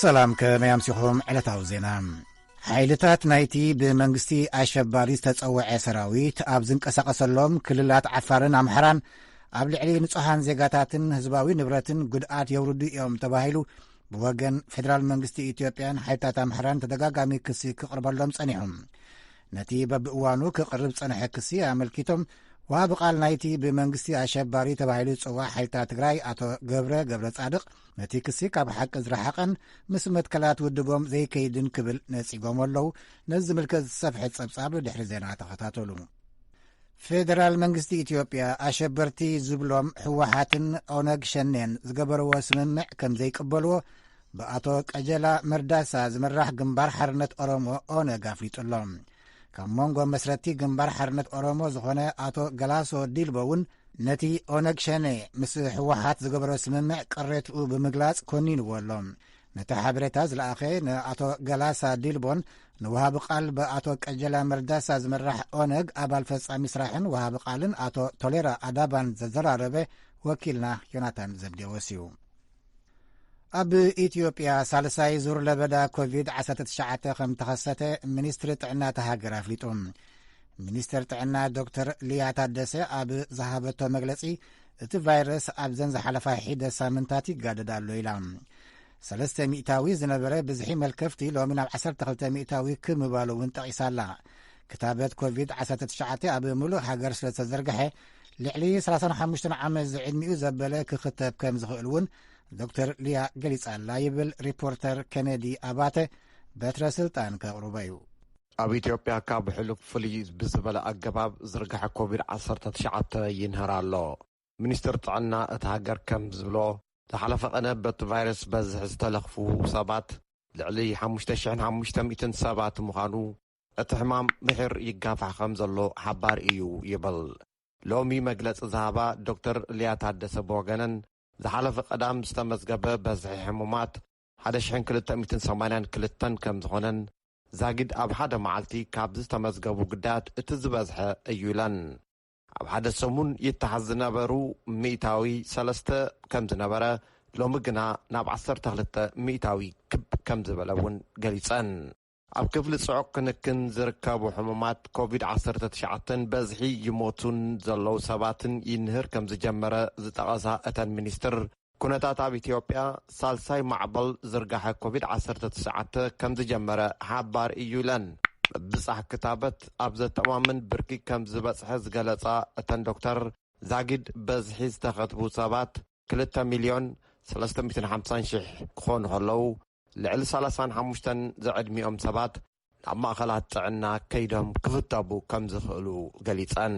ሰላም፣ ከመይ ኣምሲኹም? ዕለታዊ ዜና። ሓይልታት ናይቲ ብመንግስቲ ኣሸባሪ ዝተጸውዐ ሰራዊት ኣብ ዝንቀሳቐሰሎም ክልላት ዓፋርን ኣምሓራን ኣብ ልዕሊ ንጹሃን ዜጋታትን ህዝባዊ ንብረትን ጉድኣት የውርዱ እዮም ተባሂሉ ብወገን ፌደራል መንግስቲ ኢትዮጵያን ሓይልታት ኣምሓራን ተደጋጋሚ ክሲ ክቕርበሎም ጸኒሑ። ነቲ በብእዋኑ ክቕርብ ዝጸንሐ ክሲ ኣመልኪቶም፣ ወሃቢ ቃል ናይቲ ብመንግስቲ ኣሸባሪ ተባሂሉ ዝጽዋዕ ሓይልታት ትግራይ ኣቶ ገብረ ገብረ ጻድቕ፣ ነቲ ክሲ ካብ ሓቂ ዝረሓቐን ምስ መትከላት ውድቦም ዘይከይድን ክብል ነጺጎም ኣለዉ። ነዚ ዝምልከት ዝሰፍሐ ጸብጻብ ድሕሪ ዜና ተኸታተሉ። ፌደራል መንግስቲ ኢትዮጵያ ኣሸበርቲ ዝብሎም ህወሓትን ኦነግ ሸኔን ዝገበርዎ ስምምዕ ከም ዘይቅበልዎ ብኣቶ ቀጀላ መርዳሳ ዝምራሕ ግንባር ሓርነት ኦሮሞ፣ ኦነግ፣ ኣፍሊጡ ኣሎ። ካብ መንጎ መስረቲ ግንባር ሓርነት ኦሮሞ ዝኾነ ኣቶ ገላሶ ዲልቦ እውን ነቲ ኦነግ ሸኔ ምስ ህወሓት ዝገበሮ ስምምዕ ቅሬትኡ ብምግላጽ ኮኒንዎ ኣሎ። ነቲ ሓበሬታ ዝለኣኸ ንኣቶ ገላሳ ዲልቦን ንወሃቢ ቃል ብኣቶ ቀጀላ መርዳሳ ዝምራሕ ኦነግ ኣባል ፈጻሚ ስራሕን ወሃቢ ቃልን ኣቶ ቶሌራ ኣዳባን ዘዘራረበ ወኪልና ዮናታን ዘብዴዎስ እዩ። ኣብ ኢትዮጵያ ሳልሳይ ዙር ለበዳ ኮቪድ ዓሰርተ ትሽዓተ ከም ተኸሰተ ሚኒስትሪ ጥዕና እታ ሃገር ኣፍሊጡ። ሚኒስትር ጥዕና ዶክተር ሊያ ታደሰ ኣብ ዝሃበቶ መግለጺ፣ እቲ ቫይረስ ኣብዘን ዝሓለፋ ሒደ ሳምንታት ይጋደድ ኣሎ ኢላ። ሰለስተ ሚእታዊ ዝነበረ ብዝሒ መልከፍቲ ሎሚ ናብ ዓሰርተ ክልተ ሚእታዊ ክብ ምባሉ እውን ጠቒሳ ኣላ። ክታበት ኮቪድ ዓሰርተ ትሽዓተ ኣብ ምሉእ ሃገር ስለ ዝተዘርግሐ፣ ልዕሊ ሰላሳን ሓሙሽተን ዓመት ዝዕድሚኡ ዘበለ ክኽተብ ከም ዝኽእል እውን ዶክተር ሊያ ገሊጻ ኣላ ይብል ሪፖርተር ኬነዲ ኣባተ፣ በትረ ስልጣን ከቕርቦ እዩ። ኣብ ኢትዮጵያ ካብ ሕሉፍ ፍልይ ብዝበለ ኣገባብ ዝርግሐ ኮቪድ ዓሰርተ ትሽዓተ ይንህር ኣሎ። ሚኒስትር ጥዕና እታ ሃገር ከም ዝብሎ፣ ዝሓለፈ ቀነ በቲ ቫይረስ በዝሒ ዝተለኽፉ ሰባት ልዕሊ ሓሙሽተ ሽሕን ሓሙሽተ ሚእትን ሰባት ምዃኑ፣ እቲ ሕማም ምሒር ይጋፋሕ ከም ዘሎ ሓባር እዩ ይብል። ሎሚ መግለጺ ዝሃባ ዶክተር ሊያ ታደሰ ብወገነን፣ ዝሓለፈ ቀዳም ዝተመዝገበ በዝሒ ሕሙማት ሓደ ሽሕን ክልተ ሚእትን ሰማንያን ክልተን ከም ዝኾነን፣ ዛጊድ ኣብ ሓደ መዓልቲ ካብ ዝተመዝገቡ ግዳያት እቲ ዝበዝሐ እዩ ኢለን። ኣብ ሓደ ሰሙን ይተሓዝ ዝነበሩ ሚእታዊ ሰለስተ ከም ዝነበረ፣ ሎሚ ግና ናብ ዓሰርተ ክልተ ሚእታዊ ክብ ከም ዝበለ እውን ገሊጸን። ኣብ ክፍሊ ጽዑቕ ክንክን ዝርከቡ ሕሙማት ኮቪድ ዓሰርተ ትሽዓተን በዝሒ ይሞቱን ዘለዉ ሰባትን ይንህር ከም ዝጀመረ ዝጠቐሳ እተን ሚኒስትር፣ ኩነታት ኣብ ኢትዮጵያ ሳልሳይ ማዕበል ዝርጋሐ ኮቪድ ዓሰርተ ትሽዓተ ከም ዝጀመረ ሓባር እዩ ኢለን። ምብጻሕ ክታበት ኣብ ዘተማምን ብርኪ ከም ዝበጽሐ ዝገለጻ እተን ዶክተር፣ ዛጊድ በዝሒ ዝተኸትቡ ሰባት ክልተ ሚልዮን ሰለስተ ሚእትን ሓምሳን ሽሕ ክኾኑ ከለዉ፣ ልዕሊ ሰላሳን ሓሙሽተን ዝዕድሚኦም ሰባት ናብ ማእኸላት ጥዕና ከይዶም ክኽተቡ ከም ዝኽእሉ ገሊጸን።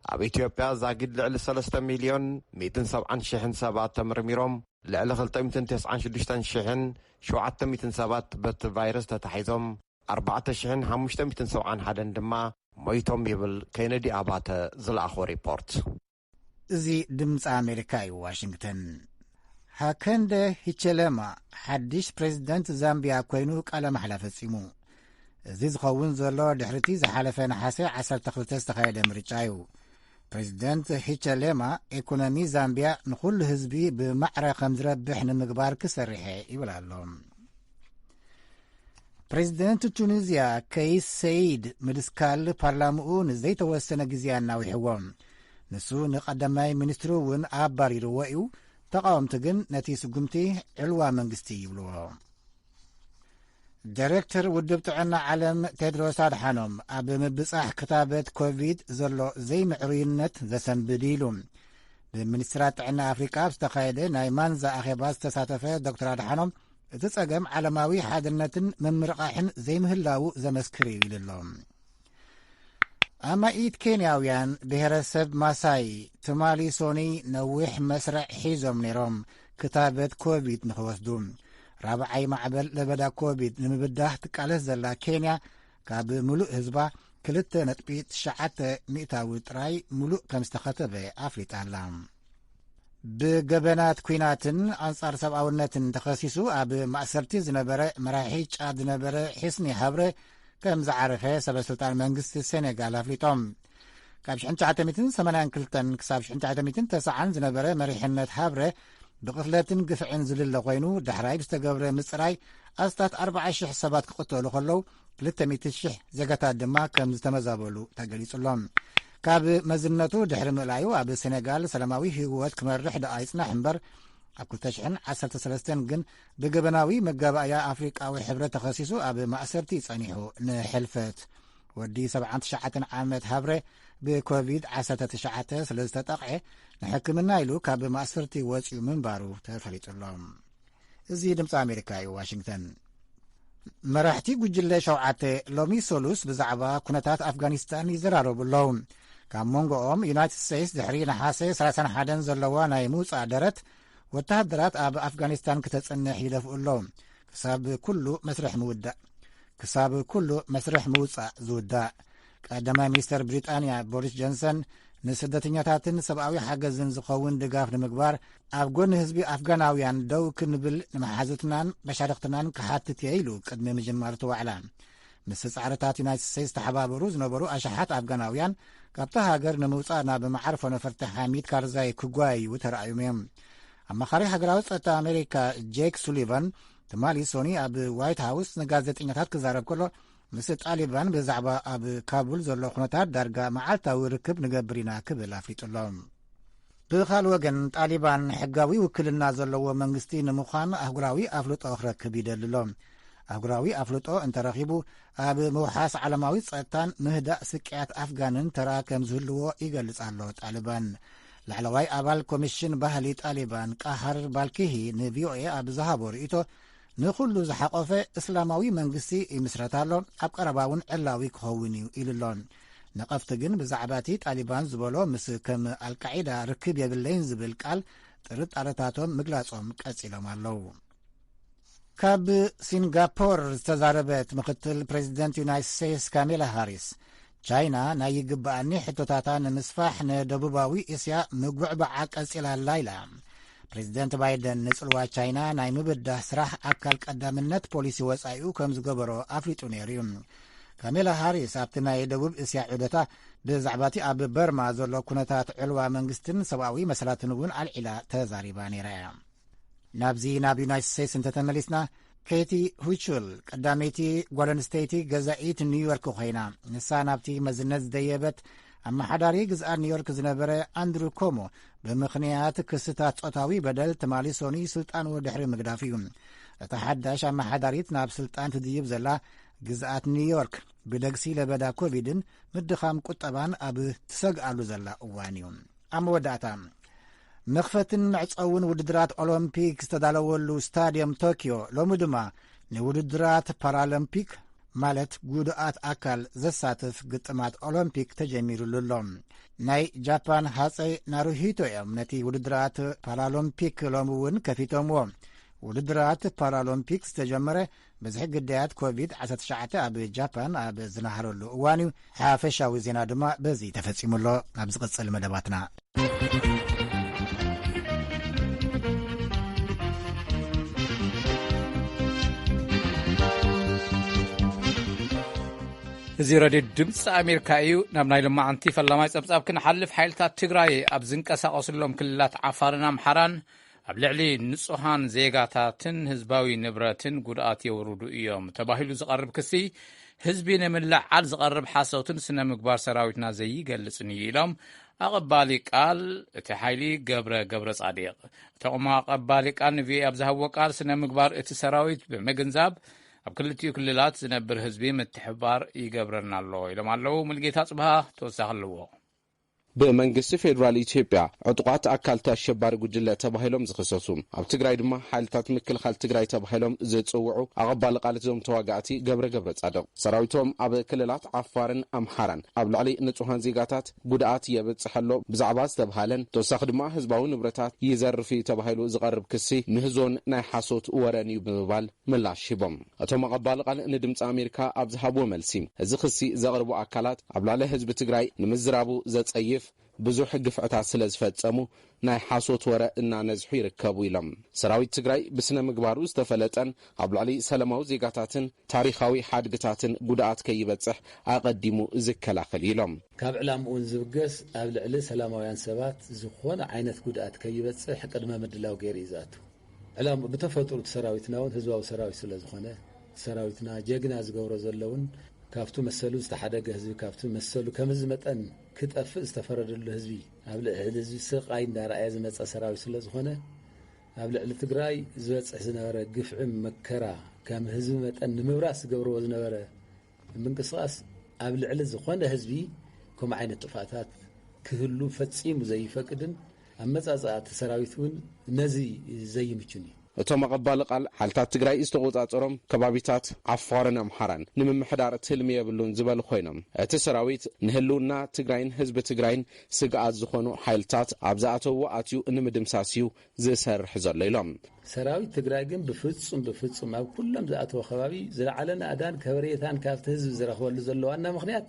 ኣብ ኢትዮጵያ ዛጊድ ልዕሊ ሰለስተ ሚልዮን ሚእትን ሰብዓን ሽሕን ሰባት ተመርሚሮም፣ ልዕሊ ክልተ ሚእትን ተስዓን ሽዱሽተን ሽሕን ሸውዓተ ሚእትን ሰባት በቲ ቫይረስ ተታሒዞም፣ ኣርባዕተ ሽሕን ሓሙሽተ ሚእትን ሰብዓን ሓደን ድማ ሞይቶም ይብል ኬነዲ ኣባተ ዝለኣኾ ሪፖርት። እዚ ድምፂ ኣሜሪካ እዩ፣ ዋሽንግተን። ሃከንደ ሂቸለማ ሓድሽ ፕሬዚደንት ዛምቢያ ኮይኑ ቃለ ማሕላ ፈጺሙ። እዚ ዝኸውን ዘሎ ድሕሪቲ ዝሓለፈ ነሓሰ ዓሰርተ ክልተ ዝተኻየደ ምርጫ እዩ። ፕሬዚደንት ሂቸሌማ፣ ኢኮኖሚ ዛምቢያ ንኹሉ ህዝቢ ብማዕረ ከም ዝረብሕ ንምግባር ክሰርሐ ይብል ኣሎ። ፕሬዚደንት ቱኒዝያ ከይስ ሰይድ ምድስካል ፓርላምኡ ንዘይተወሰነ ግዜ ኣናዊሕዎ። ንሱ ንቐዳማይ ሚኒስትሩ እውን ኣባሪርዎ እዩ። ተቓወምቲ ግን ነቲ ስጉምቲ ዕልዋ መንግስቲ ይብልዎ። ዳይሬክተር ውድብ ጥዕና ዓለም ቴድሮስ ኣድሓኖም፣ ኣብ ምብጻሕ ክታበት ኮቪድ ዘሎ ዘይምዕሩይነት ዘሰንብድ ኢሉ። ብሚኒስትራት ጥዕና ኣፍሪቃ ኣብ ዝተኻየደ ናይ ማንዛ ኣኼባ ዝተሳተፈ ዶክተር ኣድሓኖም፣ እቲ ጸገም ዓለማዊ ሓድነትን ምምርቓሕን ዘይምህላዉ ዘመስክር እዩ ኢሉ ኣሎ። ኣማኢት ኬንያውያን ብሄረሰብ ማሳይ ትማሊ ሶኒ ነዊሕ መስርዕ ሒዞም ነይሮም ክታበት ኮቪድ ንኽወስዱ። ራብዓይ ማዕበል ለበዳ ኮቪድ ንምብዳህ ትቃለስ ዘላ ኬንያ፣ ካብ ምሉእ ህዝባ ክልተ ነጥቢ ትሽዓተ ሚእታዊ ጥራይ ምሉእ ከም ዝተኸተበ ኣፍሊጣ ኣላ። ብገበናት ኲናትን ኣንጻር ሰብኣውነትን ተኸሲሱ ኣብ ማእሰርቲ ዝነበረ መራሒ ጫድ ዝነበረ ሒስኒ ሃብረ ከም ዝዓረፈ ሰበ ስልጣን መንግስቲ ሴኔጋል ኣፍሊጦም። ካብ ሽሕን ትሽዓተ ሚእትን ሰማንያን ክልተን ክሳብ ሽሕን ትሽዓተ ሚእትን ተስዓን ዝነበረ መሪሕነት ሃብረ ብቕትለትን ግፍዕን ዝልለ ኮይኑ፣ ዳሕራይ ብዝተገብረ ምጽራይ ኣስታት ኣርባዓ ሽሕ ሰባት ክቕተሉ ከለዉ፣ ክልተ ሚእቲ ሽሕ ዜጋታት ድማ ከም ዝተመዛበሉ ተገሊጹ ኣሎ። ካብ መዝነቱ ድሕሪ ምእላዩ፣ ኣብ ሴኔጋል ሰላማዊ ህይወት ክመርሕ ደኣ ይጽናሕ እምበር፣ ኣብ ክልተ ሽሕን ዓሰርተ ሰለስተን ግን ብገበናዊ መጋባእያ ኣፍሪቃዊ ሕብረት ተኸሲሱ ኣብ ማእሰርቲ ጸኒሑ ንሕልፈት። ወዲ ሰብዓን ትሽዓተን ዓመት ሃብረ ብኮቪድ ዓሰርተ ትሽዓተ ስለ ዝተጠቕዐ፣ ንሕክምና ኢሉ ካብ ማእሰርቲ ወጺኡ ምንባሩ ተፈሊጡ ኣሎ። እዚ ድምፂ ኣሜሪካ እዩ፣ ዋሽንግተን። መራሕቲ ጉጅለ ሸውዓተ ሎሚ ሰሉስ ብዛዕባ ኩነታት ኣፍጋኒስታን ይዘራረቡ ኣለዉ። ካብ መንጎኦም ዩናይትድ ስቴትስ ድሕሪ ነሓሰ ሰላሳን ሓደን ዘለዋ ናይ ምውፃእ ደረት፣ ወተሃደራት ኣብ ኣፍጋኒስታን ክተፅንሕ ይደፍኡ ኣለዉ። ክሳብ ኩሉ መስርሕ ምውዳእ ክሳብ ኩሉ መስርሕ ምውጻእ ዝውዳእ። ቀዳማይ ሚኒስተር ብሪጣንያ ቦሪስ ጆንሰን፣ ንስደተኛታትን ሰብኣዊ ሓገዝን ዝኸውን ድጋፍ ንምግባር ኣብ ጎኒ ህዝቢ ኣፍጋናውያን ደው ክንብል ንመሓዙትናን መሻርኽትናን ክሓትት እየ ኢሉ ቅድሚ ምጅማር እቲ ዋዕላ። ምስ ጻዕርታት ዩናይትድ ስቴትስ ተሓባበሩ ዝነበሩ ኣሽሓት ኣፍጋናውያን፣ ካብታ ሃገር ንምውጻእ ናብ መዓርፎ ነፈርቲ ሓሚድ ካርዛይ ክጓየዩ ተራእዮም እዮም። ኣማኻሪ ሃገራዊ ጸጥታ ኣሜሪካ ጄክ ሱሊቫን ትማሊ ሶኒ ኣብ ዋይት ሃውስ ንጋዜጠኛታት ክዛረብ ከሎ፣ ምስ ጣሊባን ብዛዕባ ኣብ ካቡል ዘሎ ኩነታት ዳርጋ መዓልታዊ ርክብ ንገብር ኢና ክብል ኣፍሊጡ ኣሎ። ብኻልእ ወገን፣ ጣሊባን ሕጋዊ ውክልና ዘለዎ መንግስቲ ንምዃን ኣህጉራዊ ኣፍልጦ ክረክብ ይደሊ ኣሎ። ኣህጉራዊ ኣፍልጦ እንተረኺቡ፣ ኣብ ምውሓስ ዓለማዊ ጸጥታን ምህዳእ ስቅያት ኣፍጋንን ተራ ከም ዝህልዎ ይገልጽ ኣሎ ጣሊባን። ላዕለዋይ ኣባል ኮሚሽን ባህሊ ጣሊባን ቃሃር ባልኪሂ ንቪኦኤ ኣብ ዝሃቦ ርእይቶ፣ ንኹሉ ዝሓቖፈ እስላማዊ መንግስቲ ይምስረት ኣሎ፣ ኣብ ቀረባ እውን ዕላዊ ክኸውን እዩ ኢሉ ኣሎ። ነቐፍቲ ግን ብዛዕባ እቲ ጣሊባን ዝበሎ ምስ ከም ኣልቃዒዳ ርክብ የብለይን ዝብል ቃል ጥርጣረታቶም ምግላጾም ቀጺሎም ኣለዉ። ካብ ሲንጋፖር ዝተዛረበት ምክትል ፕሬዚደንት ዩናይትድ ስቴትስ ካሜላ ሃሪስ፣ ቻይና ናይ ይግብኣኒ ሕቶታታ ንምስፋሕ ንደቡባዊ እስያ ምጉዕባዓ ቀጺላ ኣላ ኢላ። ፕሬዚደንት ባይደን ንጽልዋ ቻይና ናይ ምብዳህ ስራሕ ኣካል ቀዳምነት ፖሊሲ ወጻኢኡ ከም ዝገበሮ ኣፍሊጡ ነይሩ እዩ። ካሜላ ሃሪስ ኣብቲ ናይ ደቡብ እስያ ዑደታ ብዛዕባ እቲ ኣብ በርማ ዘሎ ኩነታት ዕልዋ መንግስትን ሰብኣዊ መሰላትን እውን ኣልዒላ ተዛሪባ ነይራ እያ። ናብዚ ናብ ዩናይትድ ስቴትስ እንተተመሊስና፣ ኬቲ ሁቹል ቀዳመይቲ ጓል ኣንስተይቲ ገዛኢት ኒውዮርክ ኮይና፣ ንሳ ናብቲ መዝነት ዝደየበት ኣመሓዳሪ ግዝኣት ኒውዮርክ ዝነበረ ኣንድሩ ኮሞ ብምኽንያት ክስታት ጾታዊ በደል ትማሊ ሶኒ ስልጣኑ ድሕሪ ምግዳፉ እዩ። እታ ሓዳሽ ኣመሓዳሪት ናብ ስልጣን ትድይብ ዘላ፣ ግዝኣት ኒውዮርክ ብደግሲ ለበዳ ኮቪድን ምድኻም ቁጠባን ኣብ ትሰግኣሉ ዘላ እዋን እዩ። ኣብ መወዳእታ፣ መኽፈትን መዕጸውን ውድድራት ኦሎምፒክ ዝተዳለወሉ ስታድየም ቶኪዮ ሎሚ ድማ ንውድድራት ፓራሎምፒክ፣ ማለት ጉዱኣት ኣካል ዘሳትፍ ግጥማት ኦሎምፒክ ተጀሚሩሉ ኣሎ። ናይ ጃፓን ሃጸይ ናሩሂቶ እዮም ነቲ ውድድራት ፓራሎምፒክ ሎሚ እውን ከፊቶምዎ። ውድድራት ፓራሎምፒክ ዝተጀመረ ብዝሒ ግዳያት ኮቪድ ዓሰርተ ትሽዓተ ኣብ ጃፓን ኣብ ዝነሃረሉ እዋን እዩ። ሓፈሻዊ ዜና ድማ በዚ ተፈጺሙ ኣሎ። ኣብ ዝቕጽል መደባትና። እዚ ሬድዮ ድምፂ ኣሜሪካ እዩ። ናብ ናይ ሎማዓንቲ ፈላማይ ጸብጻብ ክንሓልፍ፣ ሓይልታት ትግራይ ኣብ ዝንቀሳቐስሎም ክልላት ዓፋርን ኣምሓራን ኣብ ልዕሊ ንጹሃን ዜጋታትን ህዝባዊ ንብረትን ጉድኣት የውርዱ እዮም ተባሂሉ ዝቐርብ ክሲ፣ ህዝቢ ንምልዓል ዝቐርብ ሓሶትን ስነ ምግባር ሰራዊትና ዘይገልጽን እዩ ኢሎም ኣቐባሊ ቃል እቲ ሓይሊ ገብረ ገብረ ጻዲቕ። እቶም ኣቐባሊ ቃል ንቪኦኤ ኣብ ዝሃብዎ ቃል፣ ስነ ምግባር እቲ ሰራዊት ብምግንዛብ ኣብ ክልቲኡ ክልላት ዝነብር ህዝቢ ምትሕብባር ይገብረና ኣሎ ኢሎም ኣለዉ። ሙልጌታ ጽብሃ ተወሳኺ ኣለዎ። ብመንግስቲ ፌዴራል ኢትዮጵያ ዕጡቓት ኣካልቲ ኣሸባሪ ጉጅለ ተባሂሎም ዝኽሰሱ፣ ኣብ ትግራይ ድማ ሓይልታት ምክልኻል ትግራይ ተባሂሎም ዝጽውዑ ኣቐባሊ ቃል እዞም ተዋጋእቲ ገብረ ገብረ ጻድቕ፣ ሰራዊቶም ኣብ ክልላት ዓፋርን ኣምሓራን ኣብ ልዕሊ ንጹሃን ዜጋታት ጉድኣት የብጽሕ ኣሎ ብዛዕባ ዝተብሃለን ተወሳኺ ድማ ህዝባዊ ንብረታት ይዘርፍ እዩ ተባሂሉ ዝቐርብ ክሲ ምህዞን ናይ ሓሶት ወረን እዩ ብምባል ምላሽ ሂቦም። እቶም ኣቐባሊ ቃል ንድምፂ ኣሜሪካ ኣብ ዝሃብዎ መልሲ፣ እዚ ክሲ ዘቕርቡ ኣካላት ኣብ ልዕሊ ህዝቢ ትግራይ ንምዝራቡ ዘጸይፍ፣ ብዙሕ ግፍዕታት ስለ ዝፈጸሙ ናይ ሓሶት ወረ እናነዝሑ ይርከቡ ኢሎም። ሰራዊት ትግራይ ብስነ ምግባሩ ዝተፈለጠን ኣብ ልዕሊ ሰላማዊ ዜጋታትን ታሪኻዊ ሓድግታትን ጉድኣት ከይበጽሕ ኣቐዲሙ ዝከላኸል እዩ ኢሎም። ካብ ዕላምኡ እውን ዝብገስ ኣብ ልዕሊ ሰላማውያን ሰባት ዝኾነ ዓይነት ጉድኣት ከይበጽሕ ቅድመ ምድላው ገይሩ እዩ ዝኣቱ። ዕላም ብተፈጥሩ እቲ ሰራዊትና እውን ህዝባዊ ሰራዊት ስለ ዝኾነ፣ ሰራዊትና ጀግና ዝገብሮ ዘለውን ካብቱ መሰሉ ዝተሓደገ ህዝቢ ካብቱ መሰሉ ከምዚ መጠን ክጠፍእ ዝተፈረደሉ ህዝቢ፣ ኣብ ልዕሊ ህዝቢ ስቓይ እንዳረኣየ ዝመፀ ሰራዊት ስለ ዝኾነ፣ ኣብ ልዕሊ ትግራይ ዝበፅሕ ዝነበረ ግፍዒ መከራ ከም ህዝቢ መጠን ንምብራስ ዝገብርዎ ዝነበረ ምንቅስቃስ ኣብ ልዕሊ ዝኾነ ህዝቢ ከምኡ ዓይነት ጥፋታት ክህሉ ፈጺሙ ዘይፈቅድን ኣመጻጽኣ እቲ ሰራዊት እውን ነዚ ዘይምቹን እዩ። እቶም ኣቐባሊ ቃል ሓይልታት ትግራይ ዝተቆጻጸሮም ከባቢታት ዓፋርን ኣምሓራን ንምምሕዳር ትልሚ የብሉን ዝበሉ ኮይኖም፣ እቲ ሰራዊት ንህልውና ትግራይን ህዝቢ ትግራይን ስግኣት ዝኾኑ ሓይልታት ኣብ ዝኣተውዎ ኣትዩ ንምድምሳስ እዩ ዝሰርሕ ዘሎ ኢሎም። ሰራዊት ትግራይ ግን ብፍጹም ብፍጹም ኣብ ኩሎም ዝኣተወ ከባቢ ዝለዓለ ናእዳን ከበሬታን ካብቲ ህዝቢ ዝረኽበሉ ዘሎ ዋና ምኽንያት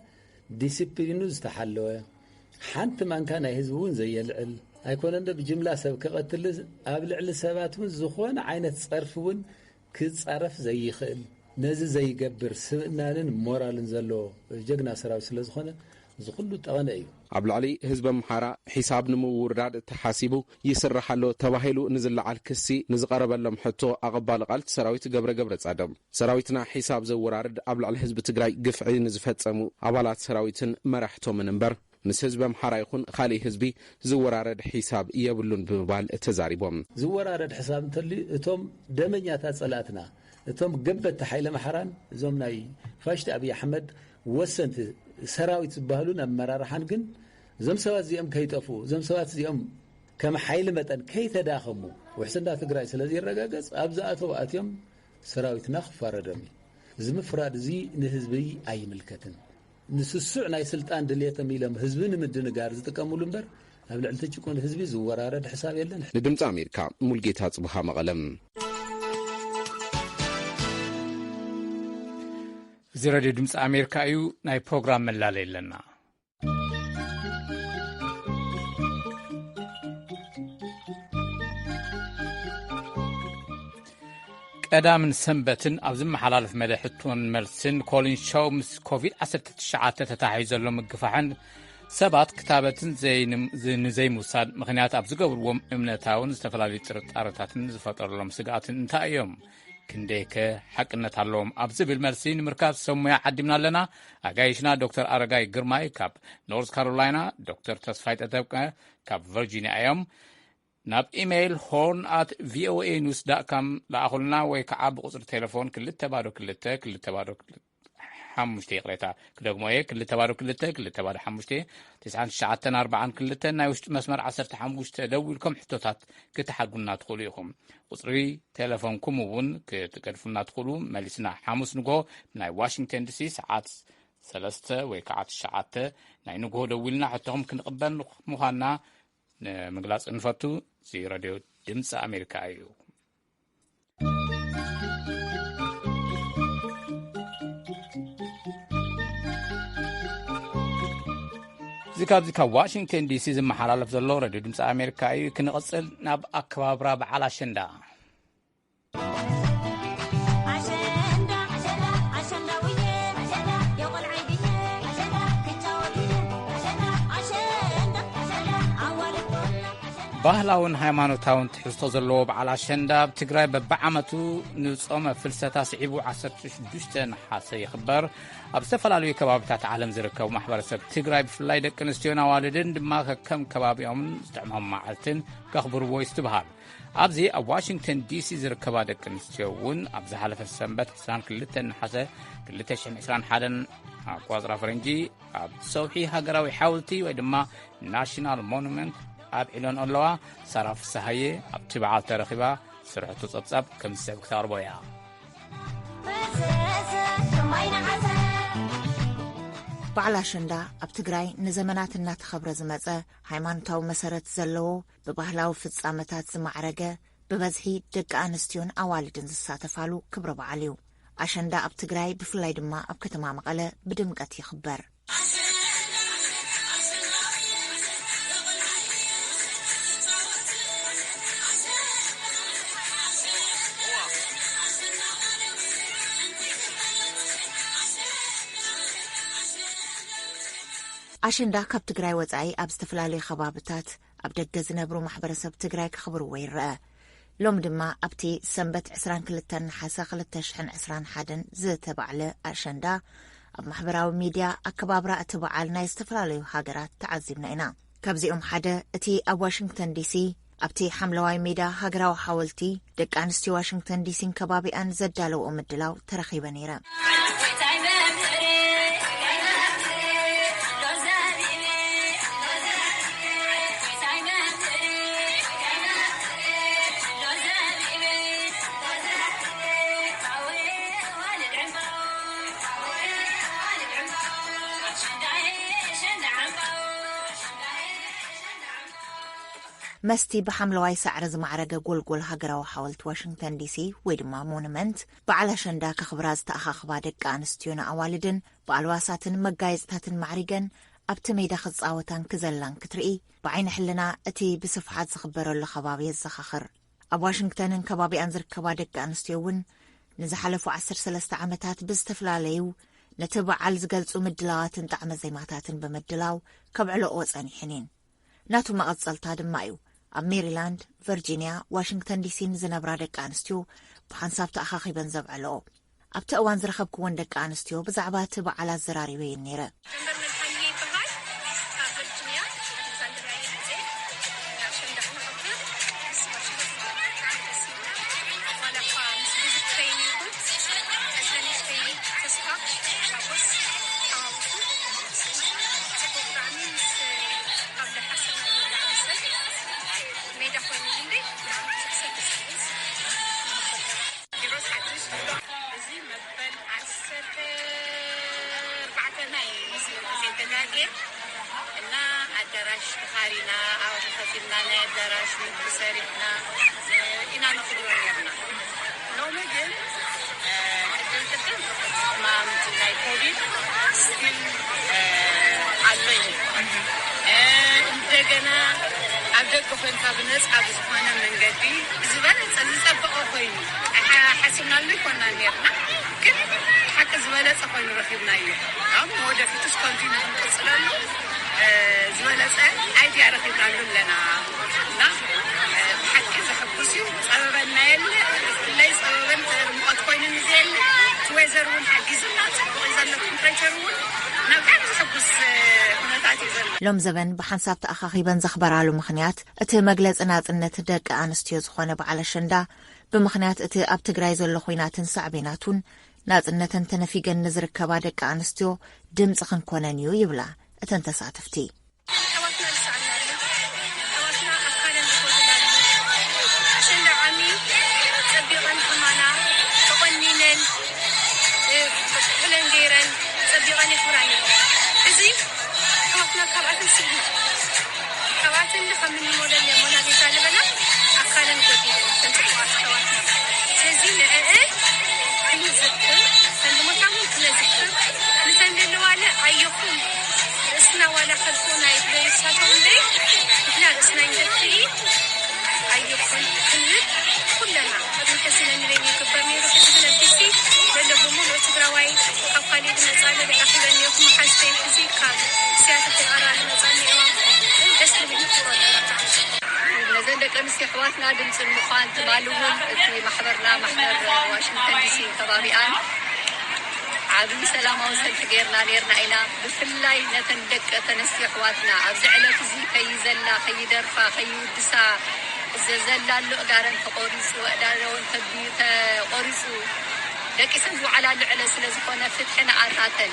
ዲስፕሊኑ ዝተሓለወ፣ ሓንቲ ማንካ ናይ ህዝቢ እውን ዘየልዕል ኣይኮነን ዶ ብጅምላ ሰብ ክቐትል፣ ኣብ ልዕሊ ሰባት እውን ዝኾነ ዓይነት ጸርፊ እውን ክጻረፍ ዘይኽእል፣ ነዚ ዘይገብር ስብእናንን ሞራልን ዘለዎ ጀግና ሰራዊት ስለ ዝኾነ እዚ ኩሉ ጠቐነ እዩ። ኣብ ልዕሊ ህዝቢ ኣምሓራ ሒሳብ ንምውርዳድ ተሓሲቡ ይስራሕ ኣሎ ተባሂሉ ንዝለዓል ክሲ ንዝቐረበሎም ሕቶ ኣቐባሊ ቃል ሰራዊት ገብረ ገብረ ጻድም፣ ሰራዊትና ሒሳብ ዘወራርድ ኣብ ልዕሊ ህዝቢ ትግራይ ግፍዒ ንዝፈጸሙ ኣባላት ሰራዊትን መራሕቶምን እምበር ምስ ህዝቢ ኣምሓራ ይኹን ካሊእ ህዝቢ ዝወራረድ ሒሳብ የብሉን ብምባል ተዛሪቦም። ዝወራረድ ሕሳብ እንተልዩ እቶም ደመኛታት ጸላእትና፣ እቶም ገበቲ ሓይለ ኣምሓራን እዞም ናይ ፋሽቲ ኣብይ ኣሕመድ ወሰንቲ ሰራዊት ዝበሃሉን ኣመራርሓን ግን እዞም ሰባት እዚኦም ከይጠፍኡ፣ እዞም ሰባት እዚኦም ከም ሓይሊ መጠን ከይተዳኸሙ፣ ውሕስና ትግራይ ስለ ዘይረጋገጽ ኣብ ዝኣተው ኣትዮም ሰራዊትና ክፋረዶም እዩ። እዚ ምፍራድ እዚ ንህዝቢ ኣይምልከትን። ንስሱዕ ናይ ስልጣን ድልየቶም ኢሎም ህዝቢ ንምድንጋር ዝጥቀምሉ እምበር ኣብ ልዕሊ እቲ ጭቁን ህዝቢ ዝወራረድ ሕሳብ የለን። ንድምፂ ኣሜሪካ ሙልጌታ ጽብሃ መቐለም። እዚ ሬድዮ ድምፂ ኣሜሪካ እዩ። ናይ ፕሮግራም መላለይ ኣለና። ቀዳምን ሰንበትን ኣብ ዝመሓላለፍ መደብ ሕቶን መልስን ኮሊን ሾው ምስ ኮቪድ ዓሰርተ ትሽዓተ ተታሒዙ ዘሎ ምግፋሕን ሰባት ክታበትን ዘይንም-፣ ዝ-፣ ንዘይምውሳድ ምኽንያት ኣብ ዝገብርዎም እምነታውን ዝተፈላለዩ ጥርጣረታትን ዝፈጠረሎም ስግኣትን እንታይ እዮም? ክንደይከ ሓቅነት ኣለዎም? ኣብ ዝብል መልሲ ንምርካብ ሰብ ሞያ ዓዲምና ኣለና። ኣጋይሽና ዶክተር ኣረጋይ ግርማይ ካብ ኖርዝ ካሮላይና፣ ዶክተር ተስፋይ ተጠብቀ ካብ ቨርጂኒያ እዮም። ናብ ኢሜይል ሆርን ኣት ቪኦኤ ኒውስ ዳት ካም ለኣኹልና ወይ ከዓ ብቁፅሪ ቴሌፎን ክልተ ባዶ ክልተ ክልተ ባዶ ሓሙሽተ፣ ይቕሬታ፣ ክደግሞ እየ፣ ክልተ ባዶ ክልተ ክልተ ባዶ ሓሙሽተ፣ ትስዓን ትሽዓተን ኣርባዓን ክልተን ናይ ውሽጢ መስመር ዓሰርተ ሓሙሽተ ደዊልኩም ሕቶታት ክትሓጉልና ትኽእሉ ኢኹም። ቁፅሪ ቴሌፎንኩም እውን ክትገድፉልና ትኽእሉ። መሊስና ሓሙስ ንግሆ ናይ ዋሽንግተን ዲሲ ሰዓት ሰለስተ ወይ ከዓ ትሽዓተ ናይ ንግሆ ደዊልና ሕቶኹም ክንቕበል ምዃንና ንምግላጽ እንፈቱ። እዚ ሬድዮ ድምፂ ኣሜሪካ እዩ። እዚ ካብዚ ካብ ዋሽንግተን ዲሲ ዝመሓላለፍ ዘሎ ሬድዮ ድምፂ ኣሜሪካ እዩ። ክንቕፅል ናብ ኣከባብራ በዓል ኣሸንዳ። ባህላውን ሃይማኖታውን ትሕዝቶ ዘለዎ በዓል ኣሸንዳ ኣብ ትግራይ በብዓመቱ ንጾመ ፍልሰታ ስዒቡ ዓሰርተ ሽዱሽተ ነሓሰ ይኽበር። ኣብ ዝተፈላለዩ ከባቢታት ዓለም ዝርከቡ ማሕበረሰብ ትግራይ ብፍላይ ደቂ ኣንስትዮን ኣዋልድን ድማ ከከም ከባቢኦምን ዝጥዕሞም መዓልትን ከኽብርዎ ይስትብሃል። ኣብዚ ኣብ ዋሽንግተን ዲሲ ዝርከባ ደቂ ኣንስትዮ እውን ኣብ ዝሓለፈ ሰንበት ዕስራን ክልተን ነሓሰ ክልተ ሽሕን ዕስራን ሓደን ኣቋፅራ ፈረንጂ ኣብ ሰውሒ ሃገራዊ ሓወልቲ ወይ ድማ ናሽናል ሞኑመንት ኣብ ዒሎን ኣለዋ። ሳራ ፍስሃየ ኣብቲ በዓል ተረኺባ ስርሕቱ ጸብጻብ ከም ዝስዕብ ክተቕርቦ እያ። በዓል ኣሸንዳ ኣብ ትግራይ ንዘመናት እናተኸብረ ዝመጸ ሃይማኖታዊ መሰረት ዘለዎ ብባህላዊ ፍጻመታት ዝማዕረገ ብበዝሒ ደቂ ኣንስትዮን ኣዋልድን ዝሳተፋሉ ክብረ በዓል እዩ። ኣሸንዳ ኣብ ትግራይ ብፍላይ ድማ ኣብ ከተማ መቐለ ብድምቀት ይኽበር። ኣሸንዳ ካብ ትግራይ ወጻኢ ኣብ ዝተፈላለዩ ከባብታት ኣብ ደገ ዝነብሩ ማሕበረሰብ ትግራይ ከኽብርዎ ይረአ። ሎም ድማ ኣብቲ ሰንበት ዕስራን ክልተን ነሓሰ ክልተ ሽሕን ዕስራን ሓደን ዝተባዕለ ኣሸንዳ፣ ኣብ ማሕበራዊ ሚድያ ኣከባብራ እቲ በዓል ናይ ዝተፈላለዩ ሃገራት ተዓዚብና ኢና። ካብዚኦም ሓደ እቲ ኣብ ዋሽንግተን ዲሲ ኣብቲ ሓምለዋይ ሜዳ ሃገራዊ ሓወልቲ ደቂ ኣንስትዮ ዋሽንግተን ዲሲን ከባቢኣን ዘዳለውኦ ምድላው ተረኺበ ነይረ። መስቲ ብሓምለዋይ ሳዕሪ ዝማዕረገ ጎልጎል ሃገራዊ ሓወልቲ ዋሽንግተን ዲሲ ወይ ድማ ሞኑመንት በዓል ኣሸንዳ ከኽብራ ዝተኣኻኽባ ደቂ ኣንስትዮን ኣዋልድን ብኣልባሳትን መጋየፅታትን ማዕሪገን ኣብቲ ሜዳ ክፃወታን ክዘላን ክትርኢ ብዓይኒ ሕልና እቲ ብስፍሓት ዝኽበረሉ ከባቢ የዘኻኽር። ኣብ ዋሽንግተንን ከባቢኣን ዝርከባ ደቂ ኣንስትዮ እውን ንዝሓለፉ ዓሰርተ ሰለስተ ዓመታት ብዝተፈላለዩ ነቲ በዓል ዝገልፁ ምድላዋትን ጣዕመ ዜማታትን ብምድላው ከብዕልኦ ጸኒሐን እየን። ናቱ መቐጸልታ ድማ እዩ ኣብ ሜሪላንድ፣ ቨርጂንያ፣ ዋሽንግተን ዲሲን ዝነብራ ደቂ ኣንስትዮ ብሓንሳብ ተኣኻኺበን ዘብዕልኦ። ኣብቲ እዋን ዝረኸብክወን ደቂ ኣንስትዮ ብዛዕባ እቲ በዓል ኣዘራሪበየን ነይረ። ጀንበር መድሃኔ ይበሃል። ካብ ቨርጂንያ ኣሌክዛንድሪያ እየ መፅእ። ኣሸንዳ ክነኽብር ምስ ዋሽንግተን ብጣዕሚ ደስ ይብል። ዋላ እኳ ምስ ብዙሕ ከይነ ይኹን፣ እዚ ንእሽተይ ተስፋ ሓጎስ ተሓዋዊሱ፣ ጽቡቕ ብጣዕሚ ምስ ካብ ዝሓሰብናዮ ብጣዕሚ ሰብ ሜዳ ኮይኑ ይህልይ፣ ብጣዕሚ ብዙሕ ሰብ ደስ ይብል። ኪሮስ ሓድሽ፣ እዚ መበል ዓሰርተ ኣርባዕተ ናይ መስለኒ ዘይተጋግየ፣ እና ኣዳራሽ ተኻሪና፣ ኣብኡ ከፊልና ናይ ኣዳራሽ ምግቢ ሰሪሕና፣ እ፣ ኢና ነኽብሮ ነርና። ሎሚ ግን፣ እ፣ ቅድም ቅድም ሕማም ናይ ኮቪድ ስቲል፣ እ፣ ኣሎ እዩ። እ፣ እንደገና ኣብ ደገ ኮንካ ብነጻ ብዝኾነ መንገዲ ብዝበለጸ ዝጸበቐ ኮይኑ ሓ-፣ ሓሲብናሉ ይኮና ነርና። ግን ሓቂ ዝበለጸ ኮይኑ ረኺብናዮ። ኣብ ወደፊትስ ኮንቲኑ ክንቅጽለሉ፣ እ፣ ዝበለጸ ኣይድያ ረኺብናሉ ኣለና። እና፣ እ፣ ብሓቂ ዘሐጉስ እዩ። ጸበበና የለ፣ ብፍላይ ጸበበን ሙቐት ኮይኑኒ ዘየለ፣ እቲ ዌዘር እውን ሓጊዙና፣ ጽቡቕ እዩ ዘሎ፣ ቴምፕሬቸር እውን እና ብጣዕሚ ዘሐጉስ፣ እ፣ ኩነታት እዩ ዘሎ። ሎም ዘበን ብሓንሳብ ተኣኻኺበን ዘኽበራሉ ምኽንያት እቲ መግለጺ ናጽነት ደቂ ኣንስትዮ ዝኾነ በዓል ኣሸንዳ ብምኽንያት እቲ ኣብ ትግራይ ዘሎ ኹናትን ሳዕቤናቱን ናጽነተን ተነፊገን ንዝርከባ ደቂ ኣንስትዮ ድምጺ ክንኮነን እዩ ይብላ እተን ተሳተፍቲ። ኣሕዋትና ዝሰኣናሉ፣ ኣሕዋትና ኣካለን ዝጎደላሉ፣ ኣሸንዳ ዓሚ ጸቢቐን ከማና ተቖኒነን፣ እ፣ ኩለን ገይረን ጸቢቐን የኽብራን። እዚ ኣሕዋትና ካብኣተን ስኢና። ካብኣተን ካብ ምንሞለል ሞናሊዛ ልበላ ኣካለን ጎዲለን፣ እተን ጽቡቓት ኣሕዋትና። ስለዚ ንዕእን ክንዝክር፣ እተን ዝሞታ እውን ክነዝክር፣ ምሳን ዘለዋለ ኣየኹን ርእስና ዋላ ከልፎና ይብሎ ይሳተው እምበይ፣ ንሕና ርእስና ይንደፊ ኣየኹን ክንብል ኩለና። ቅድሚ ሕዚ ነንበይን ይግበር ነይሩ፣ ሕጂ ግን ኣብ ዲሲ ዘሎ ብምሉእ ትግራዋይ፣ ካብ ካሊእ ዝመጻ ለለ ረኺበ ነይርኩ፣ መሓዝተይ ሕዚ ካብ ሲያትል ተቐራ ዝመጻ ነይሩ። ደስ ዝብል ይፍሮ ኣለና። ነዘን ደቂ ኣንስትዮ ኣሕዋትና ድምፂ ንምዃን ትማሊ እውን እቲ ማሕበርና፣ ማሕበር ዋሽንግተን ዲሲ ከባቢኣን ዓብዪ ሰላማዊ ሰልፊ ጌርና ኔርና ኢና። ብፍላይ ነተን ደቂ ተነስትዮ ኣሕዋትና ኣብዚ ዕለት እዚ ከይዘላ፣ ከይደርፋ፣ ከይውድሳ፣ ዘ-፣ ዘላሉ ኣእጋረን ተቖሪጹ፣ ኣእዳወን ተቢ-፣ ተቖሪጹ፣ ደቂሰን ዝወዓላሉ ዕለት ስለ ዝኾነ ፍትሒ ንኣታተን፣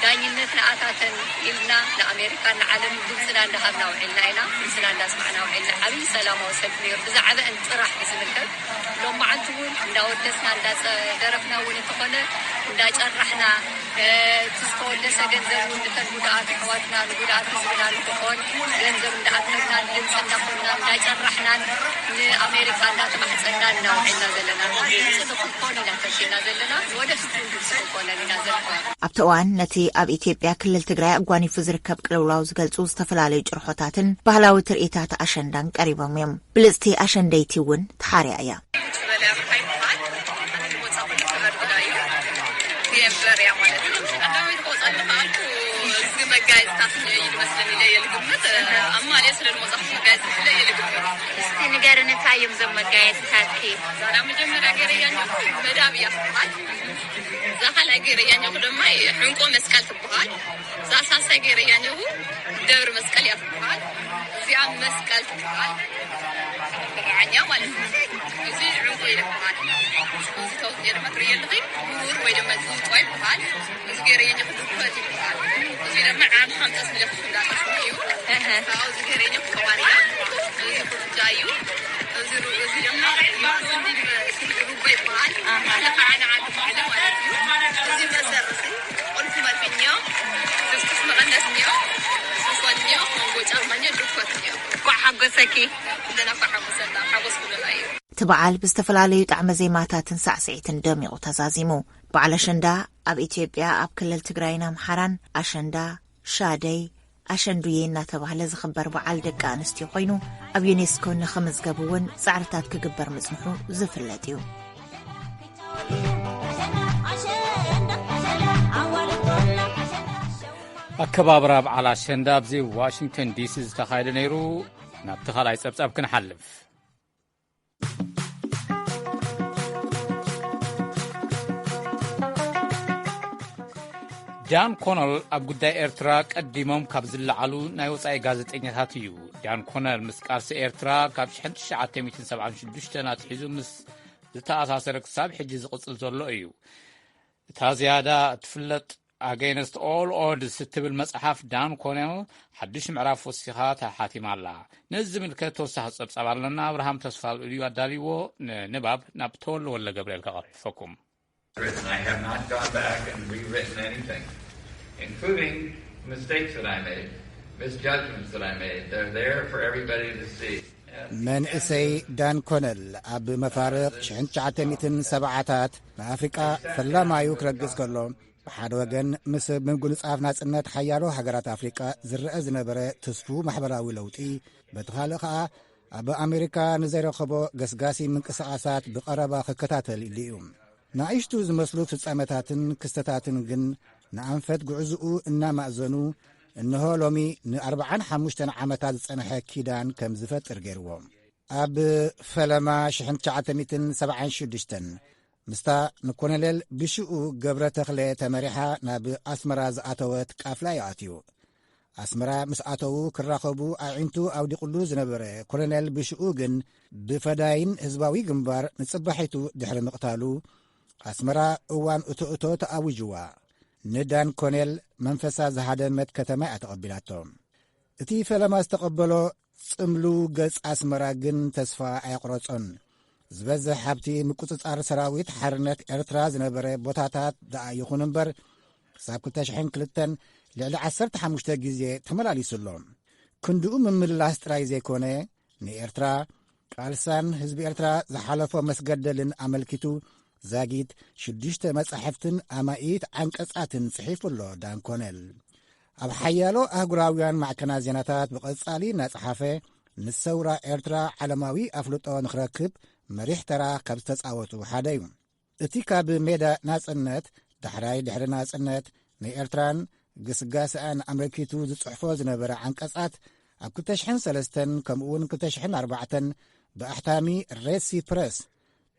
ዳኝነት ንኣታተን ኢልና ንኣሜሪካን ንዓለምን ድምፅና እንዳሃብና ውዒልና ኢና። ድምፅና እንዳስማዕና ውዒልና። ዓብዪ ሰላማዊ ሰልፊ ነይሩ። ብዛዕባአን ጥራሕ ብዝምልከት ሎማዓንቲ እውን እንዳወደስና እንዳደረፍና እውን እንተኾነ እንዳጨራሕና፣ እ፣ እቲ ዝተወደሰ ገንዘብ እውን ንተን ጉድኣት ኣሕዋትና ንጉድኣት ህዝብና ንክኾን ገንዘብ እንዳኣከብና ድምፂ እንዳኾንና እንዳጨራሕናን ንኣሜሪካ እንዳተማሕፀናን ኢና ውዒልና ዘለና። ድምፂ ንክኾን ኢና ተሲእና ዘለና። ወደፊት እውን ድምፂ ክንኮነን ኢና ዘለና። ኣብቲ እዋን ነቲ ኣብ ኢትዮጵያ ክልል ትግራይ ኣጓኒፉ ዝርከብ ቅልውላው ዝገልፁ ዝተፈላለዩ ጭርሖታትን ባህላዊ ትርኢታት ኣሸንዳን ቀሪቦም እዮም። ብልፅቲ ኣሸንደይቲ እውን ተሓርያ እያ። ዝበለ ኣርባዕታይ በዓል ዝወፃ ኩሉ ከበርግዳ እዩ። ዲኤምበር እያ ማለት እዩ። ቀዳማይ ዝወፃሉ ከዓ እቲ መጋየፅታት ስለሚለ የልግምት ኣማልየ ስለ ዝመጻኹ መጋየፂ ስለ የልግምት። እስቲ ንገርኒ፣ እንታይ እዮም እዞም መጋየፅታትኪ? እዛ መጀመርያ ገይረያ ኣለኹ መዳብ እያ ትበሃል። እዛ ካልኣይ ገይረያ ኣለኹ ድማ ዕንቆ መስቀል ትበሃል። እዛ ሳልሳይ ገይረያ ኣለኹ ደብሪ መስቀል እያ ትበሃል። እዚኣ መስቀል ትበሃል። ብርዓኛ ማለት እዩ። እዚ ዕንቁ ይበሃል። እዚ ተውት ገይረ መትርየ ኣለኺ ብሩር ወይ ድማ ዝንቋ ይበሃል። እዚ ገይረ የኛ ክድኮት ይበሃል። እዚ ድማ ዓም ሓምሳ ስለ ክፍላጣ እዩ። እህ። ካብኡ እዚ ገይረ የኛ ክዋርያ። እዚ ፍርጃ እዩ። እዚ ሩ-፣ እዚ ድማ ሩባ ይበሃል። ኣሃ። ሓደ ከዓ ንዓዲ ባዕለ ማለት እዩ። እዚ መሰርሲ ቁልፊ መርፍኛው፣ ፍስፍስ መቐነስ እኒኦ፣ ስልኮ እኒኦ፣ መንጎ ጫማ እኒኦ፣ ድኮት እኒኦ። እንኳዕ ሓጎሰኪ። ኩለና እኳ ሓጎሰና፣ ሓጎስ ኩለና እዩ። እቲ በዓል ብዝተፈላለዩ ጣዕመ ዜማታትን ሳዕስዒትን ደሚቑ ተዛዚሙ። በዓል ኣሸንዳ ኣብ ኢትዮጵያ ኣብ ክልል ትግራይን ኣምሓራን ኣሸንዳ፣ ሻደይ፣ ኣሸንዱየ እናተባህለ ዝኽበር በዓል ደቂ ኣንስትዮ ኮይኑ፣ ኣብ ዩኔስኮ ንኽምዝገብ እውን ጻዕርታት ክግበር ምጽንሑ ዝፍለጥ እዩ። ኣከባብራ በዓል ኣሸንዳ ኣብዚ ዋሽንግተን ዲሲ ዝተኻየደ ነይሩ። ናብቲ ካልኣይ ጸብጻብ ክንሓልፍ። ዳን ኮነል ኣብ ጉዳይ ኤርትራ ቀዲሞም ካብ ዝለዓሉ ናይ ወጻኢ ጋዜጠኛታት እዩ። ዳን ኮነል ምስ ቃልሲ ኤርትራ ካብ ሽሕን ትሽዓተ ሚእትን ሰብዓን ሽዱሽተን ኣትሒዙ ምስ ዝተኣሳሰረ ክሳብ ሕጂ ዝቕጽል ዘሎ እዩ። እታ ዝያዳ እትፍለጥ ኣገይንስት ኦል ኦድስ እትብል መጽሓፍ ዳን ኮነል ሓድሽ ምዕራፍ ወሲኻ ተሓቲማ ኣላ። ነዚ ዝምልከት ተወሳኺ ጸብጻብ ኣለና። ኣብርሃም ተስፋ ልኡል እዩ ኣዳልይዎ። ንንባብ ናብ ተወልደ ወልደ ገብርኤል ከቐርብፈኩም። I have not gone back and rewritten anything, including mistakes that I made, misjudgments that I made. They're there for everybody to see. መንእሰይ ዳን ኮነል ኣብ መፋርቕ ሽሕን ትሽዓተ ሚእትን ሰብዓታት ንኣፍሪቃ ፈላማዩ ክረግጽ ከሎ፣ ብሓደ ወገን ምስ ምጉንጻፍ ናጽነት ሓያሎ ሃገራት ኣፍሪቃ ዝረአ ዝነበረ ትስፉው ማሕበራዊ ለውጢ፣ በቲ ካልእ ከኣ ኣብ ኣሜሪካ ንዘይረኸቦ ገስጋሲ ምንቅስቓሳት ብቐረባ ክከታተል ኢሉ እዩ። ንኣሽቱ ዝመስሉ ፍጻመታትን ክስተታትን ግን ንኣንፈት ጉዕዝኡ እናማእዘኑ፣ እንሆ ሎሚ ንኣርብዓን ሓሙሽተን ዓመታት ዝጸንሐ ኪዳን ከም ዝፈጥር ገይርዎ። ኣብ ፈለማ ሽሕን ትሽዓተ ሚእትን ሰብዓን ሽዱሽተን ምስታ ንኮሎኔል ብሽኡ ገብረ ተኽለ ተመሪሓ ናብ ኣስመራ ዝኣተወት ቃፍላ እዩ ኣትዩ። ኣስመራ ምስ ኣተዉ ክራኸቡ ኣዒንቱ ኣውዲቑሉ ዝነበረ ኮሎኔል ብሽኡ ግን ብፈዳይን ህዝባዊ ግንባር ንጽባሒቱ ድሕሪ ምቕታሉ ኣስመራ እዋን እቶ እቶ ተኣዊጅዋ። ንዳን ኮኔል መንፈሳ ዝሃደመት ከተማ እያ ተቐቢላቶ። እቲ ፈለማ ዝተቐበሎ ጽምሉ ገጽ ኣስመራ ግን ተስፋ ኣየቑረጾን። ዝበዝሕ ሃብቲ ምቁጽጻር ሰራዊት ሓርነት ኤርትራ ዝነበረ ቦታታት ደኣ ይኹን እምበር፣ ክሳብ ክልተ ሽሕን ክልተን ልዕሊ ዓሰርተ ሓሙሽተ ግዜ ተመላሊሱ ኣሎ። ክንድኡ ምምላስ ጥራይ ዘይኮነ፣ ንኤርትራ ቃልሳን ህዝቢ ኤርትራ ዝሓለፎ መስገደልን ኣመልኪቱ ዛጊት ሽዱሽተ መጻሕፍትን ኣማኢት ዓንቀጻትን ጽሒፉ ኣሎ ዳን ኮነል። ኣብ ሓያሎ ኣህጉራውያን ማዕከናት ዜናታት ብቐጻሊ እናጸሓፈ፣ ንሰውራ ኤርትራ ዓለማዊ ኣፍልጦ ንኽረክብ መሪሕ ተራ ካብ ዝተጻወቱ ሓደ እዩ። እቲ ካብ ሜዳ ናጽነት፣ ዳሕራይ ድሕሪ ናጽነት፣ ንኤርትራን ግስጋሰኣን ኣመልኪቱ ዝጽሕፎ ዝነበረ ዓንቀጻት፣ ኣብ ክልተ ሽሕን ሰለስተን ከምኡውን ክልተ ሽሕን ኣርባዕተን ብኣሕታሚ ሬሲ ፕረስ፣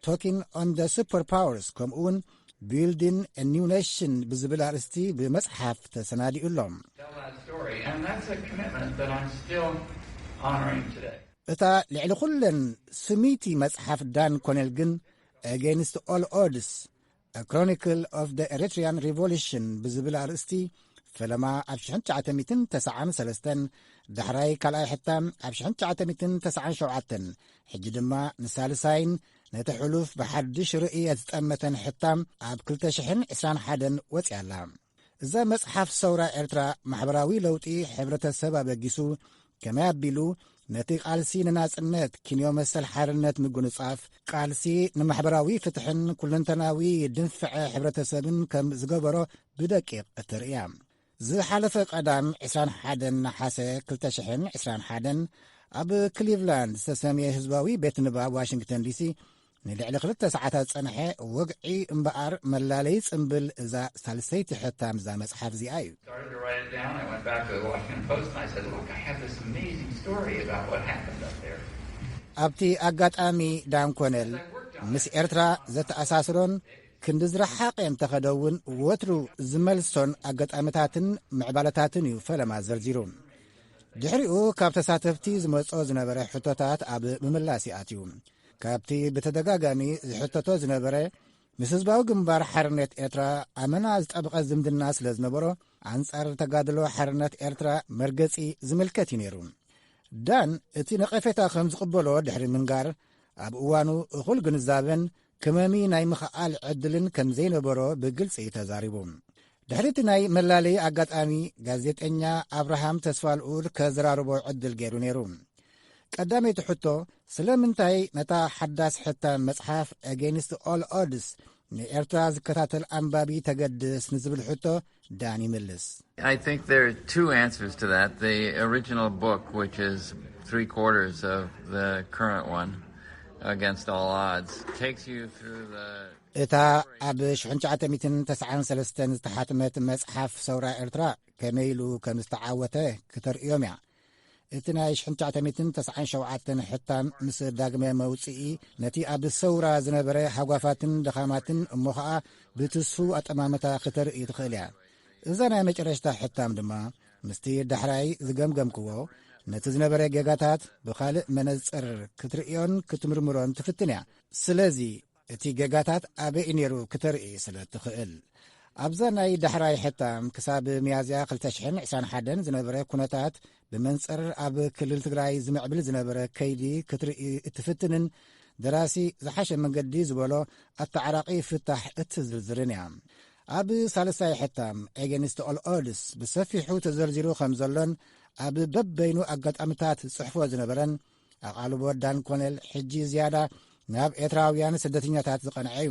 Talking on the Superpowers ከምኡውን Building a New Nation ብዝብል ኣርእስቲ ብመጽሓፍ ተሰናዲኡ ኣሎ። Tell that story, and that's a commitment that I'm still honoring today. እታ ልዕሊ ኩለን ስምይቲ መጽሓፍ ዳን ኮኔል ግን፣ Against All Odds, A Chronicle of the Eritrean Revolution ብዝብል ኣርእስቲ፣ ፈለማ ኣብ ሽሕን ትሽዓተ ሚእትን ተስዓን ሰለስተን፣ ዳሕራይ ካልኣይ ሕታም ኣብ ሽሕን ትሽዓተ ሚእትን ተስዓን ሸውዓተን፣ ሕጂ ድማ ንሳልሳይን ነቲ ሕሉፍ ብሓድሽ ርእየ ዝጠመተን ሕታም ኣብ ክልተ ሽሕን ዕስራን ሓደን ወጺኣ ኣላ። እዛ መጽሓፍ ሰውራ ኤርትራ ማሕበራዊ ለውጢ ሕብረተሰብ ኣበጊሱ፣ ከመይ ኣቢሉ ነቲ ቃልሲ ንናጽነት፣ ክንዮ መሰል ሓርነት ምጉንጻፍ፣ ቃልሲ ንማሕበራዊ ፍትሕን ኩለንተናዊ ድንፍዐ ሕብረተሰብን ከም ዝገበሮ ብደቂቕ እተርእያ። ዝሓለፈ ቀዳም ዕስራን ሓደን ነሓሰ ክልተ ሽሕን ዕስራን ሓደን ኣብ ክሊቭላንድ ዝተሰምየ ህዝባዊ ቤት ንባብ ዋሽንግተን ዲሲ ንልዕሊ ክልተ ሰዓታት ዝጸንሐ ወግዒ እምበኣር፣ መላለዪ ጽምብል እዛ ሳልሰይቲ ሕታም እዛ መጽሓፍ እዚኣ እዩ። Started to write it down. I went back to the Washington Post and I said, "Look, I have this amazing story about what happened up there." ኣብቲ ኣጋጣሚ ዳን ኮነል ምስ ኤርትራ ዘተኣሳስሮን ክንዲ ዝረሓቐ እንተኸደ እውን ወትሩ ዝመልሶን ኣጋጣሚታትን ምዕባለታትን እዩ ፈለማ ዘርዚሩ። ድሕሪኡ ካብ ተሳተፍቲ ዝመጾ ዝነበረ ሕቶታት ኣብ ምምላስ ይኣትዩ። ካብቲ ብተደጋጋሚ ዝሕተቶ ዝነበረ፣ ምስ ህዝባዊ ግንባር ሓርነት ኤርትራ ኣመና ዝጠብቐ ዝምድና ስለ ዝነበሮ፣ ኣንጻር ተጋድሎ ሓርነት ኤርትራ መርገጺ ዝምልከት እዩ ነይሩ። ዳን እቲ ነቐፌታ ከም ዝቕበሎ ድሕሪ ምንጋር፣ ኣብ እዋኑ እኹል ግንዛበን ክመሚ ናይ ምኽኣል ዕድልን ከም ዘይነበሮ ብግልጺ እዩ ተዛሪቡ። ድሕሪ እቲ ናይ መላለዪ ኣጋጣሚ፣ ጋዜጠኛ ኣብርሃም ተስፋልኡል ከዘራርቦ ዕድል ገይሩ ነይሩ። ቀዳመይቲ ሕቶ፣ ስለምንታይ ነታ ሓዳስ ሕታም መጽሓፍ Against All Odds ንኤርትራ ዝከታተል ኣንባቢ ተገድስ ንዝብል ሕቶ ዳን ይምልስ። I think there are two answers to that. The original book, which is three quarters of the current one, Against All Odds, takes you through the እታ ኣብ ሽሕን ትሽዓተ ሚእትን ተስዓን ሰለስተን ዝተሓትመት መጽሓፍ ሰውራ ኤርትራ ከመይ ኢሉ ከም ዝተዓወተ ክተርእዮም እያ። እቲ ናይ ሽሕን ትሽዓተ ሚእትን ተስዓን ሸውዓተን ሕታም ምስ ዳግመ መውጽኢ ነቲ ኣብ ሰውራ ዝነበረ ሃጓፋትን ድኻማትን እሞ ኸኣ ብትስፉው ኣጠማምታ ክተርኢ ትኽእል እያ። እዛ ናይ መጨረሽታ ሕታም ድማ ምስቲ ዳሕራይ ዝገምገምክዎ ነቲ ዝነበረ ጌጋታት ብኻልእ መነጽር ክትርእዮን ክትምርምሮን ትፍትን እያ። ስለዚ እቲ ጌጋታት ኣበይ እዩ ነይሩ ክተርኢ ስለ ትኽእል። ኣብዛ ናይ ዳሕራይ ሕታም ክሳብ ሚያዝያ ክልተ ሽሕን ዕስራን ሓደን ዝነበረ ኩነታት ብመንጽር ኣብ ክልል ትግራይ ዝምዕብል ዝነበረ ከይዲ ክትርኢ እትፍትንን ደራሲ ዝሓሸ መንገዲ ዝበሎ ኣተዓራቒ ፍታሕ እትዝርዝርን እያ። ኣብ ሳልሳይ ሕታም Against All Odds ብሰፊሑ ተዘርዚሩ ከም ዘሎን ኣብ በበይኑ ኣጋጣሚታት ዝጽሕፎ ዝነበረን ኣቓልቦ ዳን ኮነል ሕጂ ዝያዳ ናብ ኤርትራውያን ስደተኛታት ዝቐንዐ እዩ።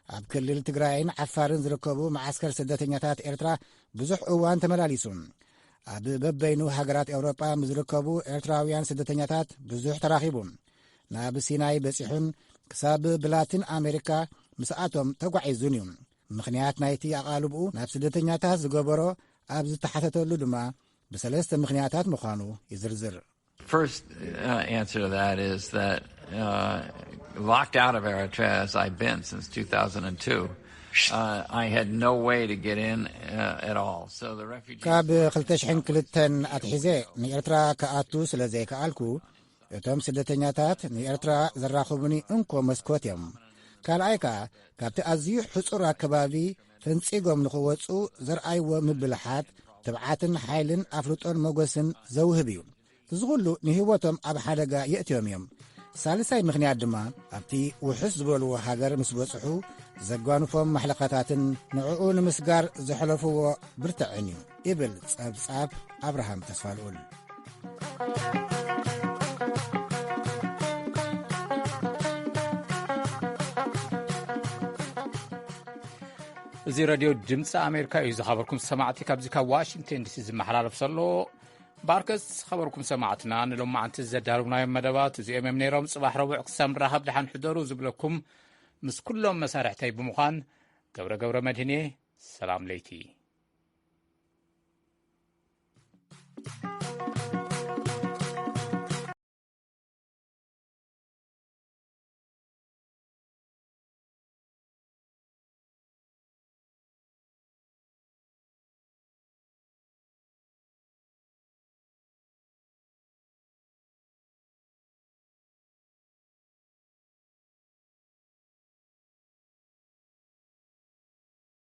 ኣብ ክልል ትግራይን ዓፋርን ዝርከቡ መዓስከር ስደተኛታት ኤርትራ ብዙሕ እዋን ተመላሊሱ። ኣብ በበይኑ ሃገራት ኤውሮጳ ምስ ዝርከቡ ኤርትራውያን ስደተኛታት ብዙሕ ተራኺቡ። ናብ ሲናይ በጺሑን ክሳብ ብላቲን ኣሜሪካ ምስኣቶም ተጓዒዙን እዩ። ምኽንያት ናይቲ ኣቓልብኡ ናብ ስደተኛታት ዝገበሮ ኣብ ዝተሓተተሉ ድማ ብሰለስተ ምኽንያታት ምዃኑ ይዝርዝር። First uh, answer to that is that uh, locked out of Eritrea as I've been since two thousand two, uh, I had no way to get in uh, at all. So the refugees. ካብ ክልተ ሽሕን ክልተን ኣትሒዘ ንኤርትራ ክኣቱ ስለ ዘይከኣልኩ፣ እቶም ስደተኛታት ንኤርትራ ዘራኽቡኒ እንኮ መስኮት እዮም። ካልኣይ ከኣ ካብቲ ኣዝዩ ሕጹር ኣከባቢ ፈንጺጎም ንኽወጹ ዘርኣይዎ ምብልሓት ትብዓትን ሓይልን ኣፍልጦን መጎስን ዘውህብ እዩ። እዚ ኹሉ ንህይወቶም ኣብ ሓደጋ የእትዮም እዮም። ሳልሳይ ምኽንያት ድማ ኣብቲ ውሑስ ዝበልዎ ሃገር ምስ በጽሑ ዘጓንፎም ማሕለኻታትን ንዕኡ ንምስጋር ዘሕለፍዎ ብርትዕን እዩ ይብል ጸብጻብ ኣብርሃም ተስፋልኡል። እዚ ረድዮ ድምፂ ኣሜሪካ እዩ። ዝኸበርኩም ሰማዕቲ፣ ካብዚ ካብ ዋሽንግተን ዲሲ ዝመሓላለፍ ዘሎ ባርከስ ዝኸበርኩም ሰማዕትና ንሎማዓንቲ ዘዳለውናዮም መደባት እዚኦም እዮም ነይሮም። ጽባሕ ረቡዕ ክሳብ ንራኸብ ደሓን ሕደሩ ዝብለኩም ምስ ኩሎም መሳርሕተይ ብምዃን ገብረ ገብረ መድህን እየ። ሰላም ለይቲ።